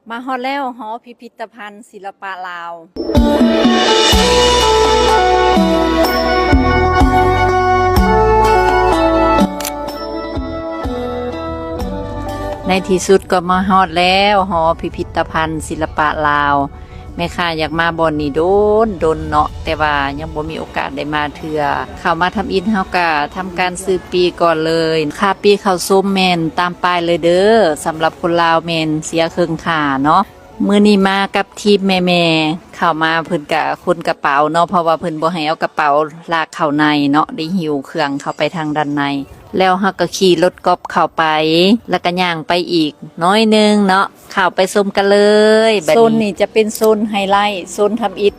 ມາຮອດແລ້ວ ຫໍພິພິທະພັນສິລະປະລາວ. ໃນທີ່ສຸດກໍມາຮອດແລ້ວ ຫໍພິພິທະພັນສິລະປະລາວ. ແມ່ຄ້າຢາກມາບ່ອນນີ້ດົນໆເນາະ, ແຕ່ວ່າຍັງບໍ່ມີໂອກາດໄດ້ມາເທື່ອ. ເຂົ້າມາທຳອິດ ເຮົາກະທຳການຊື້ປີ້ກ່ອນເລີຍ. ຄ່າປີ້ເຂົ້າຊົມແມ່ນຕາມປ້າຍເລີຍເດີ. ສຳລັບຄົນລາວແມ່ນເສຍເຄິ່ງຄ່າເນາະ. ມື້ນີ້ມາກັບທີມແມ່ໆ ເຂົ້າມາເພິ່ນກະຂົນກະເປົາເນາະ, ເພາະວ່າເພິ່ນບໍ່ໃຫ້ເອົາກະເປົາລາກເຂົ້າໃນເນາະ, ໄດ້ຫິ້ວເຄື່ອງເຂົ້າໄປທາງດ້ານໃນ. ແລ້ວເຮົາກໍຂີ່ລົດກອບເຂົ້າໄປ ແລ້ວກໍຍ່າງໄປອີກໜ້ອຍໜຶ່ງເນາະ. ເຂົ້າໄປຊົມກັນເລີຍ. ບັດນີ້ໂຊນນີ້ຈະເປັນໂຊນໄຮໄລ, ໂຊນທຳອິດ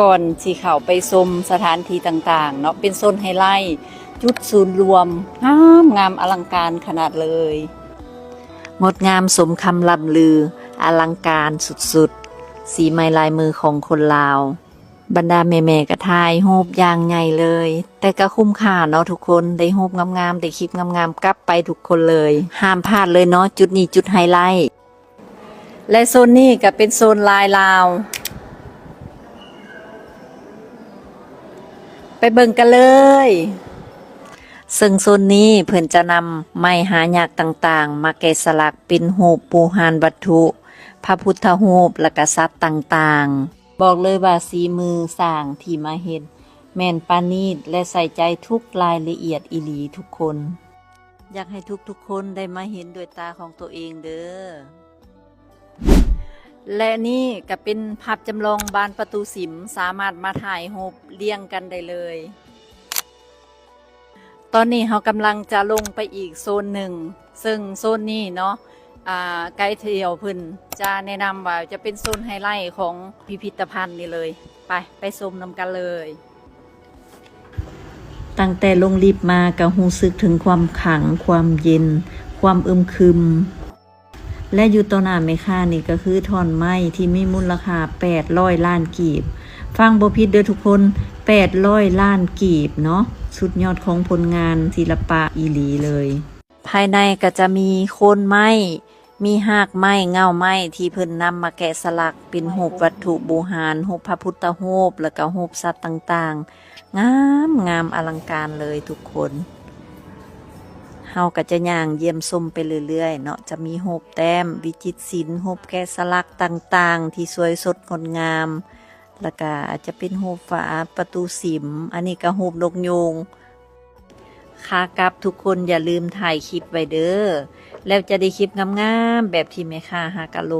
ກ່ອນຊິເຂົ້າໄປຊົມສະຖານທີ່ຕ່າງໆເນາະ, ເປັນໂຊນໄຮໄລ, ຈຸດສູນລວມ ງາມໆ ອະລັງການຂະໜາດເລີຍ. ງົດງາມສົມຄຳລ່ຳລື, ອະລັງການສຸດໆ, ສີໄມ້ລາຍມືຂອງຄົນລາວ. ບັນດາແມ່ໆກໍຖ່າຍຮູບຢ່າງໃຫຍ່ເລີຍ, ແຕ່ກໍຄຸ້ມຄ່າເນາະທຸກຄົນ, ໄດ້ຮູບງາມໆ ໄດ້ຄລິບງາມໆ ກັບໄປທຸກຄົນເລີຍ. ຫ້າມພາດເລີຍເນາະ, ຈຸດນີ້ຈຸດໄຮໄລ. ແລະໂຊນນີ້ກໍເປັນໂຊນລາຍລາວ, ໄປເບິ່ງກັນເລີຍ. ເຊິ່ງໂຊນນີ້ເພິ່ນຈະນຳໄມ້ຫາຍາກຕ່າງໆ ມາແກະສະຫຼັກເປັນຮູບບູຮານວັດຖຸ, ພະພຸດທະຮູບ ແລະກະສັດຕ່າງໆ. ບອກເລີຍວ່າສີມືຊ່າງທີ່ມາເຮັດແມ່ນປານີດ ແລະໃສ່ໃຈທຸກລາຍລະອຽດອີ່ຫຼີທຸກຄົນ. ຢາກໃຫ້ທຸກໆຄົນໄດ້ມາເຫັນດ້ວຍຕາຂອງໂຕເອງເດີ. ແລະນີ້ກະເປັນພາບຈຳລອງບານປະຕູສິມ, ສາມາດມາຖ່າຍຮູບລຽງກັນໄດ້ເລີຍ. ຕອນນີ້ເຮົາກຳລັງຈະລົງໄປອີກໂຊນໜຶ່ງ, ເຊິ່ງໂຊນນີ້ເນາະ ອາ ໄກທ່ຽວເພິ່ນຈະແນະນຳວ່າຈະເປັນໂຊນໄຮໄລຂອງພິພິທະພັນນີ້ເລີຍ. ໄປ ໄປຊົມນຳກັນເລີຍ. ຕັ້ງແຕ່ລົງລິບມາກໍຮູ້ສຶກເຖິງຄວາມຂັງ, ຄວາມເຢັນ, ຄວາມອຶມຄຶມ. ແລະຢູ່ຕໍ່ໜ້າແມ່ຄ້ານີ້ກໍຄືທ່ອນໄມ້ທີ່ມີມູນລະຄ່າແປດຮ້ອຍລ້ານກີບ. ຟັງບໍ່ຜິດເດີທຸກຄົນ, ແປດຮ້ອຍລ້ານກີບເນາະ. ສຸດຍອດຂອງຜົນງານສິລະປະອີ່ຫຼີເລີຍ. ພາຍໃນກໍຈະມີໂຄນໄມ້, ມີຮາກໄມ້, ເຫງົ້າໄມ້ທີ່ເພິ່ນນຳມາແກະສະຫຼັກເປັນຮູບວັດຖຸບູຮານ, ຮູບພະພຸດທະຮູບ ແລ້ວກໍຮູບສັດຕ່າງໆ. ງາມ, ງາມອະລັງການເລີຍທຸກຄົນ. ເຮົາກໍຈະຍ່າງຢ້ຽມຊົມໄປເລື້ອຍໆເນາະ, ຈະມີຮູບແຕ້ມ, ວິຈິດສິນ, ຮູບແກະສະຫຼັກຕ່າງໆທີ່ສວຍສົດງົດງາມ, ແລ້ວກໍອາດຈະເປັນຮູບຝາປະຕູສິມ, ອັນນີ້ກໍຮູບນົກຍູງ. ຂາກັບທຸກຄົນຢ່າລືມຖ່າຍຄລິບໄວ້ເດີ, ແລ້ວຈະໄດ້ຄລິບງາມໆແບບທີ່ແມ່ຄ້າຫາກະລົງ.